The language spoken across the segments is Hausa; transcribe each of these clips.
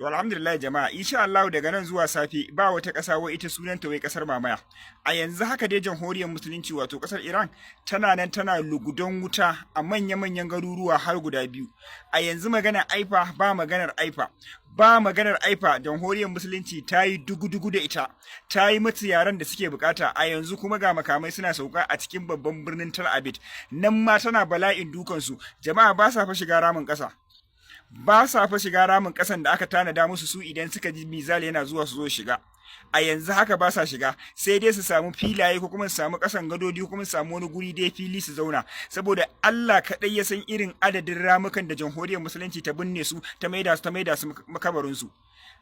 To alhamdulillah jama'a, insha Allah daga nan zuwa safe ba wata ƙasa wai ita sunanta wai ƙasar mamaya. A yanzu haka dai Jamhuriyar Musulunci, wato ƙasar Iran, tana nan tana lugudan wuta a manya-manyan garuruwa har guda biyu. A yanzu magana Haifa, ba maganar Haifa. Ba maganar Haifa, Jamhuriyar Musulunci ta yi dugu-dugu da ita, ta yi mata yaran da suke bukata. A yanzu kuma ga makamai suna sauka a cikin babban birnin Tel Aviv. Nan ma tana bala'in dukansu. Jama'a, ba sa fa shiga ramin ƙasa. Ba sa fa shiga ramin ƙasan da aka tanada musu su idan suka ji missile yana zuwa su zo shiga. A yanzu haka ba sa shiga, sai dai su samu filaye ko kuma su samu ƙasan gadodi ko kuma su samu wani guri dai fili su zauna, saboda Allah kaɗai ya san irin adadin ramukan da Jamhuriyar Musulunci ta binne su, ta maida su makabarin su.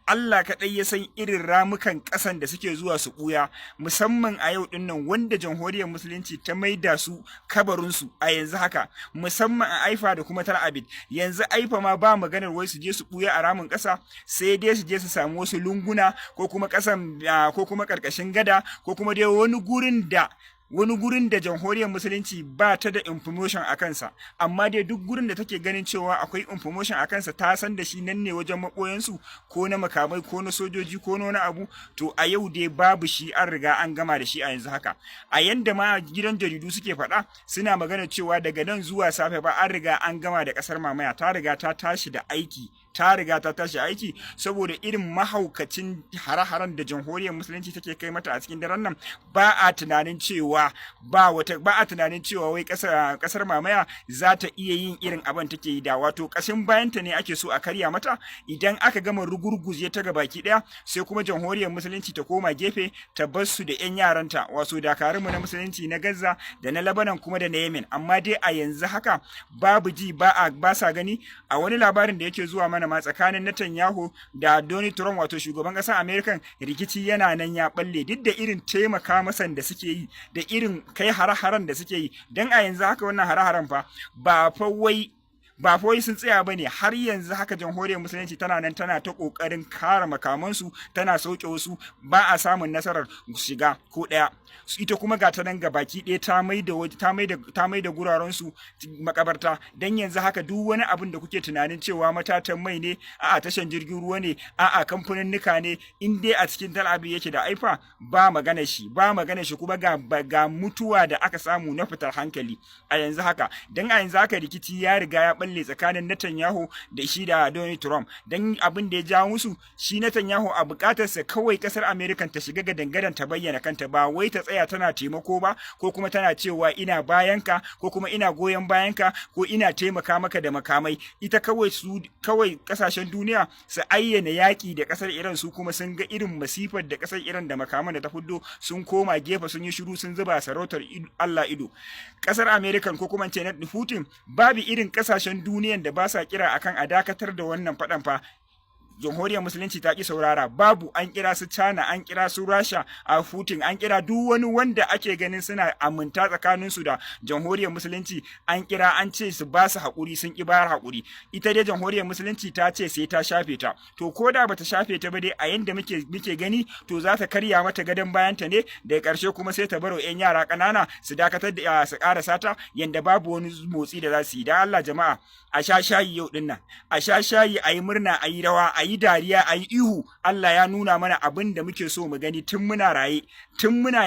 Allah kaɗai ya san irin ramukan ƙasan da suke zuwa su ɓuya, musamman a yau ɗin nan wanda Jamhuriyar Musulunci ta maida su kabarinsu a yanzu haka, musamman a Haifa da kuma Tel Aviv. Yanzu Haifa ma ba maganar wai su je su ɓuya a ramin ƙasa, sai dai su je su samu wasu lunguna ko kuma ƙasan ko kuma ƙarƙashin gada ko kuma dai wani gurin da Jamhuriyar Musulunci ba ta da information a kansa. Amma dai duk gurin da take ganin cewa akwai information a kansa, ta san da shi nan ne wajen maɓoyansu, ko na makamai ko na sojoji ko na wani abu, to a yau dai babu shi, an riga an gama da shi a yanzu haka. A yanda ma gidan jaridu suke faɗa, suna magana cewa daga nan zuwa safe ba an riga an gama da ƙasar mamaya, ta riga ta tashi da aiki, ta riga ta tashi aiki, saboda irin mahaukacin hare-haren da Jamhuriyar Musulunci take kai mata a cikin daren nan. Ba a tunanin cewa wai kasar mamaya za ta iya yin irin abin take yi da, wato kashin bayanta ne ake so a karya mata. Idan aka gama rugurguje ta gabaki daya, sai kuma Jamhuriyar Musulunci ta koma gefe ta bar su da yan yaranta, wato dakarunmu na Musulunci na Gaza da na Lebanon kuma da na Yemen. Amma dai a yanzu haka babu ji ba a ba sa gani. A wani labarin da yake zuwa mana ma, tsakanin Netanyahu da Donald Trump, wato shugaban ƙasar American, rikici yana nan ya balle, duk da irin taimaka masan da suke yi da irin kai hare-haren da suke yi. Dan a yanzu haka wannan hare-haren fa ba fa wai sun tsaya ba ne. Har yanzu haka Jamhuriyar Musulunci tana nan tana ta kokarin kare makamansu, tana sauke wasu, ba a samun nasarar shiga ko ɗaya. Ita kuma ga ta nan ga baki ɗaya ta mai da guraren su makabarta. Dan yanzu haka duk wani abin da kuke tunanin cewa matatan mai ne, a'a tashan jirgin ruwa ne, a'a kamfaninnika ne, in dai a cikin Tel Aviv yake da Haifa, ba magana shi, ba magana shi. Kuma ga mutuwa da aka samu na fitar hankali a yanzu haka. Dan a yanzu haka rikici ya riga ya balle tsakanin Netanyahu da shi da Donald Trump. Dan abin da ya jawo musu shi, Netanyahu a bukatarsa kawai kasar America ta shiga gadan-gadan ta bayyana kanta, ba wai ta tsaya tana taimako ba ko kuma tana cewa ina bayanka ko kuma ina goyon bayanka ko ina taimaka maka da makamai. Ita kawai su kawai kasashen duniya su ayyana yaƙi da kasar Iran. Su kuma sun ga irin masifar da kasar Iran da makaman da ta fuddo, sun koma gefe sun yi shiru, sun zuba sarautar Allah ido. Kasar America ko kuma ce na Putin, babu irin kasashen duniyan da ba sa kira akan a dakatar da wannan faɗan fa, Jamhuriyar Musulunci ta ki saurara. Babu, an kira su China, an kira su Rasha a Putin, an kira duk wani wanda ake ganin suna aminta tsakanin su da Jamhuriyar Musulunci, an kira an ce su ba su haƙuri, sun ki bayar haƙuri. Ita dai Jamhuriyar Musulunci ta ce sai ta shafe ta. To ko da bata shafe ta ba dai, a yanda muke gani, to za ta karya mata gadon bayanta ne. Daga ƙarshe kuma sai ta baro 'yan yara ƙanana su dakatar da su ƙarasa ta, yanda babu wani motsi da za su yi. Dan Allah jama'a, a sha shayi yau din nan, a sha shayi, a yi murna, a yi rawa, a yi dariya, a yi ihu. Allah ya nuna mana abin da muke so mu gani tun muna raye, tun muna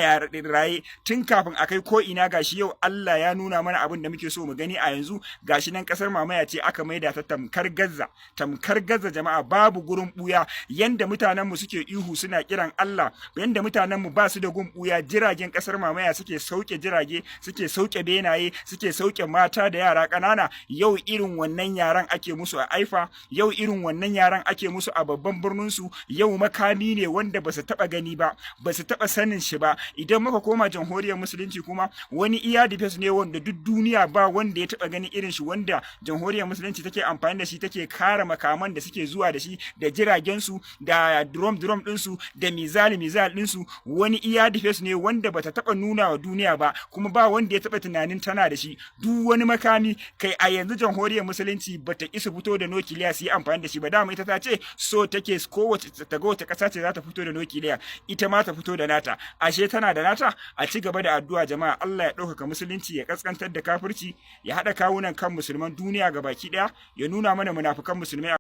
raye, tun kafin a kai ko ina. Gashi yau Allah ya nuna mana abin da muke so mu gani. A yanzu gashi nan kasar mamaya ce aka maida ta tamkar Gaza, tamkar Gaza. Jama'a, babu gurin buya. Yanda mutanen mu suke ihu suna kiran Allah, yanda mutanen mu ba su da gun buya, jiragen kasar mamaya suke sauke jirage, suke sauke benaye, suke sauke mata da yara ƙanana. Yau irin wannan yaran ake musu a Haifa, yau irin wannan yaran ake musu a babban birnin su. Yau makami ne wanda ba su taba gani ba, ba su taba sanin shi ba. Idan muka koma Jamhuriyar Musulunci kuma, wani air defense ne wanda duk duniya ba wanda ya taba gani irin shi, wanda Jamhuriyar Musulunci take amfani da shi take kare makaman da suke zuwa da shi da jiragen su da drone drone din su da missile missile din su. Wani air defense ne wanda bata taba nuna wa duniya ba, kuma ba wanda ya taba tunanin tana da shi. Duk wani makami kai, a yanzu Jamhuriyar Musulunci bata isa fito da nukiliya su yi amfani da shi ba. Dama ita ta ce so take kowace ta ga wata kasa ce za ta fito da nukiliya, ita ma ta fito da nata. Ashe tana da nata. A ci gaba da addu'a jama'a, Allah ya ɗaukaka Musulunci, ya kaskantar da kafirci, ya haɗa kawunan kan musulman duniya gabaki ɗaya, ya nuna mana munafukan musulmai.